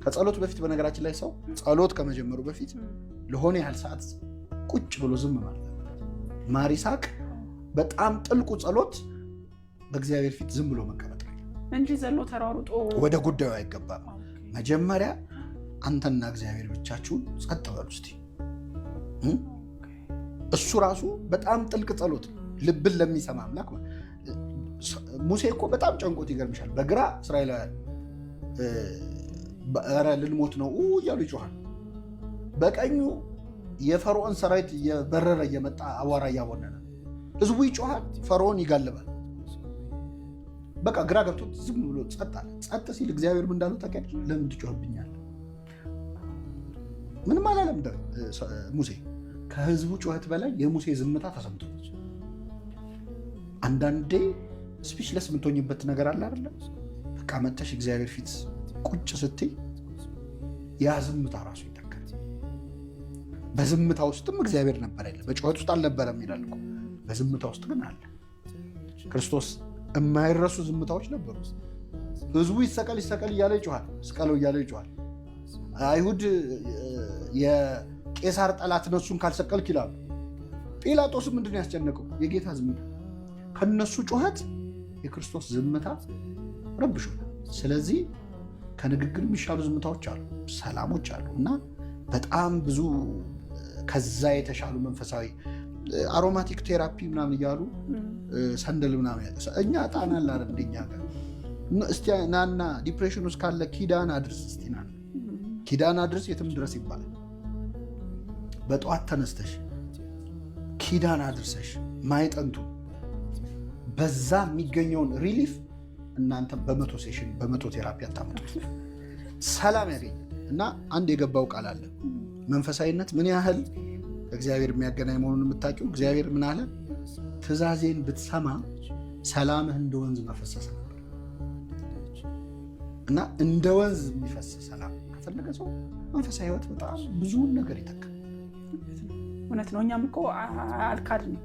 ከጸሎት በፊት፣ በነገራችን ላይ ሰው ጸሎት ከመጀመሩ በፊት ለሆነ ያህል ሰዓት ቁጭ ብሎ ዝም ማለት አለበት። ማር ይስሐቅ በጣም ጥልቁ ጸሎት በእግዚአብሔር ፊት ዝም ብሎ መቀመጥ ነው እንጂ ዘሎ ተሯሩጦ ወደ ጉዳዩ አይገባም። መጀመሪያ አንተና እግዚአብሔር ብቻችሁን ጸጥ በሉ እስቲ። እሱ ራሱ በጣም ጥልቅ ጸሎት ነው፣ ልብን ለሚሰማ አምላክ። ሙሴ እኮ በጣም ጨንቆት ይገርምሻል። በግራ እስራኤላውያን ኧረ ልንሞት ነው እያሉ ይጮሃል። በቀኙ የፈርዖን ሰራዊት እየበረረ እየመጣ አቧራ እያቦነነ ህዝቡ ይጮሃል፣ ፈርዖን ይጋልባል። በቃ ግራ ገብቶት ዝም ብሎ ጸጥ አለ። ጸጥ ሲል እግዚአብሔር ምን እንዳለው ታውቂያለሽ? ለምን ትጮህብኛለህ? ምንም አላለም ሙሴ። ከህዝቡ ጩኸት በላይ የሙሴ ዝምታ ተሰምቶት። አንዳንዴ speechless የምትሆኝበት ነገር አለ አይደለ? በቃ መተሽ እግዚአብሔር ፊት ቁጭ ስትይ ያ ዝምታ ራሱ ይተካል። በዝምታ ውስጥም እግዚአብሔር ነበር አይደል? በጩኸት ውስጥ አልነበረም ይላል እኮ። በዝምታ ውስጥ ግን አለ። ክርስቶስ የማይረሱ ዝምታዎች ነበሩ። ህዝቡ ይሰቀል ይሰቀል እያለ ይጮሃል፣ ስቀለው እያለ ይጮሃል። አይሁድ የቄሳር ጠላት እነሱን ካልሰቀልክ ይላሉ። ጲላጦስም ምንድን ነው ያስጨነቀው? የጌታ ዝምታ። ከነሱ ጩኸት የክርስቶስ ዝምታ ረብሾታል። ስለዚህ ከንግግር የሚሻሉ ዝምታዎች አሉ፣ ሰላሞች አሉ እና በጣም ብዙ ከዛ የተሻሉ መንፈሳዊ aromatic therapy ምናምን እያሉ ሰንደል ምናምን፣ እኛ ጣና አለ አይደል? እንደኛ ጋር እስቲ ናና depression ውስጥ ካለ ኪዳን አድርስ፣ እስቲ ናና ኪዳን አድርስ የትም ድረስ ይባላል። በጠዋት ተነስተሽ ኪዳን አድርሰሽ ማዕጠንቱ በዛ የሚገኘውን relief እናንተ በ100 session በ100 therapy አታመጡት። ሰላም ያገኛል። እና አንድ የገባው ቃል አለ። መንፈሳዊነት ምን ያህል እግዚአብሔር የሚያገናኝ መሆኑን የምታውቂው እግዚአብሔር ምን አለ? ትእዛዜን ብትሰማ ሰላምህ እንደ ወንዝ በፈሰሰ ነበር። እና እንደ ወንዝ የሚፈስ ሰላም ከፈለገ ሰው መንፈሳዊ ሕይወት በጣም ብዙውን ነገር ይተካል። እውነት ነው። እኛም እኮ አልካድንም።